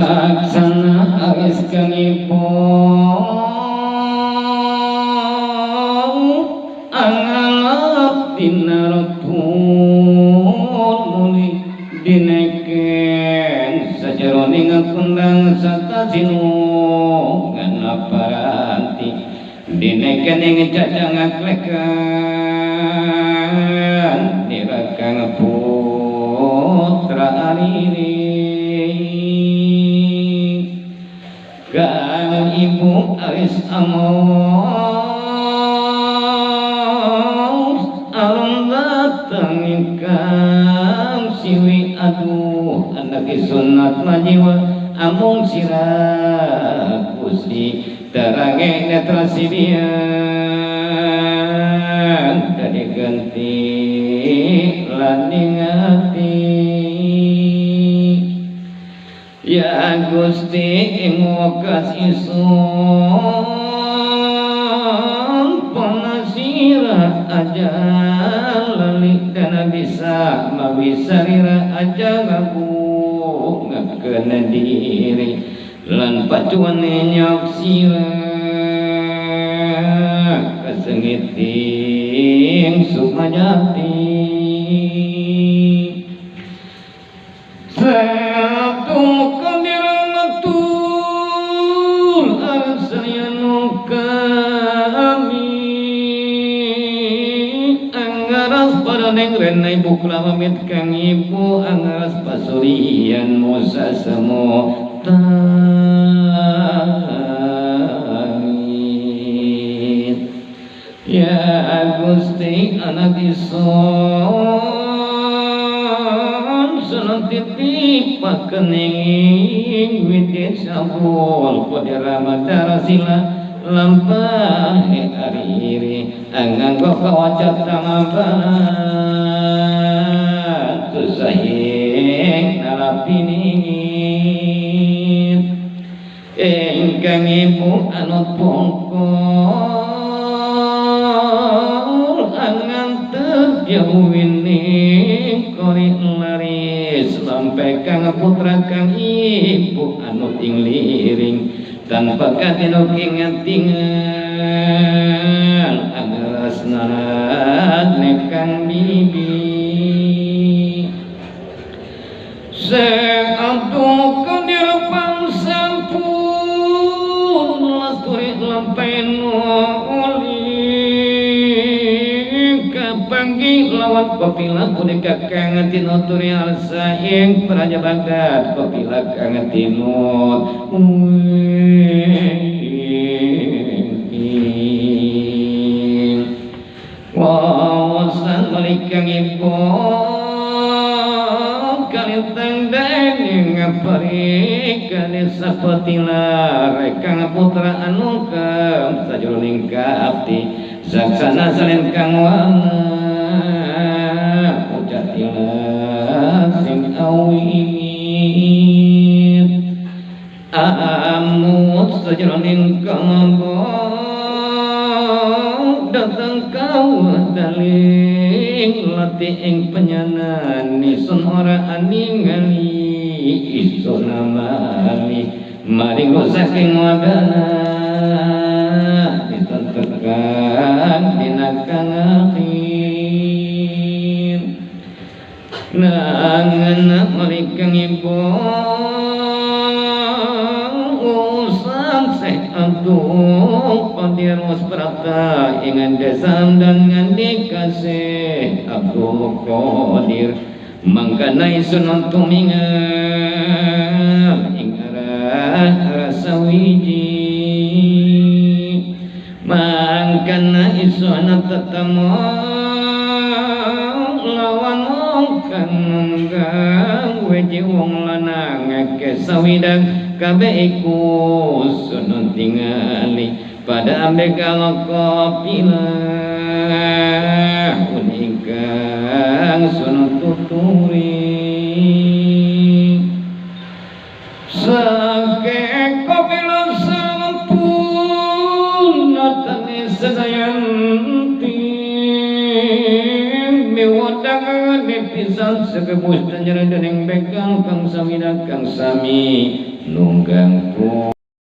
Saksana aris kang ibu angalap dina rotul muli dineken sajeroning kundang satasinu nganaparanti dineken ing cacang aklekan nirakang putra ariri kang ibu aris amos arum datang ingkang siwi aduh anak sunat majiwa amung sirah Gusti terange netra sibian dadi ganti lan ati. Ya Gusti ing wakas isun pengasira aja lali dana bisa mawi sarira aja ngaku ngakena diri lan pacuane nyok sira kasengiting sukmajati. Satu qadir matul arsayanu kami angaras pada neng renai bukla pamit kang ibu angaras pasurian musa semo tangit. Ya Gusti anak isun senang titip pakening widit sabul kodira madarasila lampah ariri anganggo kawacat tangaban tusahing nalapiningit ingkang ibu anut pongkol angan terjauh kori laris sampai kang putra kang ibu anut ing liring tanpa katino kingatingan angaras narat kang bibi Syekh Abdul Qadir pangsampun lasturi lampai nuli kapanggih lawan kopila punika kang tinuturi alsaing praja Baghdad kopila kang tinut wawasan malikang ibu kalintang dening ngapari kanisa patilar kang putra anu kam sajroning kaabdi saksana salin kang wana ujatila sing awit amut sajroning kang datang kau daling lati ing penyanan isun ora aningali isun amali maring saking wadana ditentukan dina kang akhir nangan maring ibu usang seh Abdul Qadir wasprata ingan desa dan ngandikasih Abdul Qadir mangkana isun tumingal ing arah rasa wiji mangkana isun tetemu lawan wong kang nunggang weji wong lanang kesawidang kabeh iku sunun tingali pada ambek kopila ingkang sunun tuturi sake kopila sampun natane sedayanti miwadang pisan sekebus dan dening bekal kang sami kang sami Nunggang.